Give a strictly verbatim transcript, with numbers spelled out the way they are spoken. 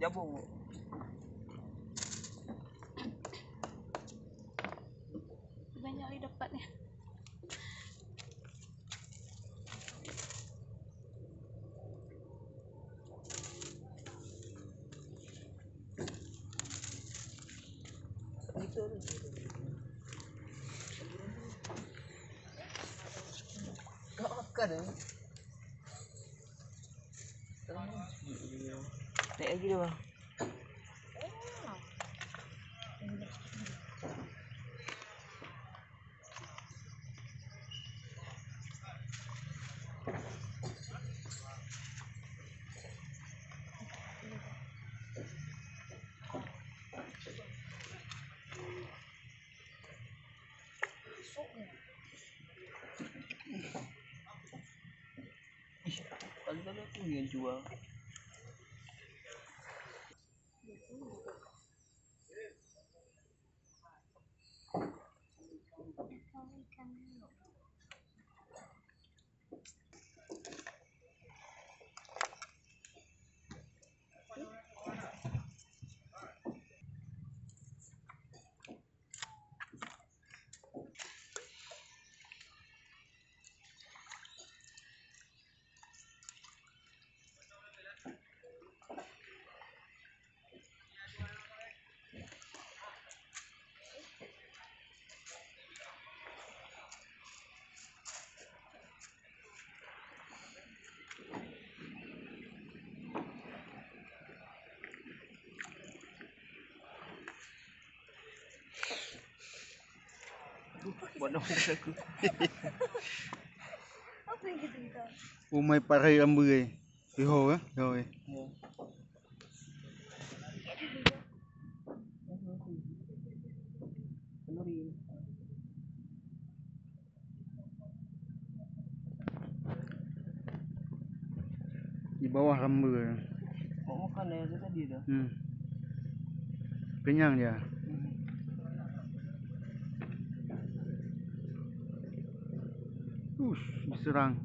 Jabung. Banyak lagi dapat ni. Kau akan eh? Naik lagi dah, bang. Ih, kali-kali aku yang jual. Bodoh aku. Umai parai rambu eh. Iho eh, iho eh. Di bawah rambu. Mau makan air tu tadi dah. Hmm. Kenyang dia. Hmm. Ush, diserang.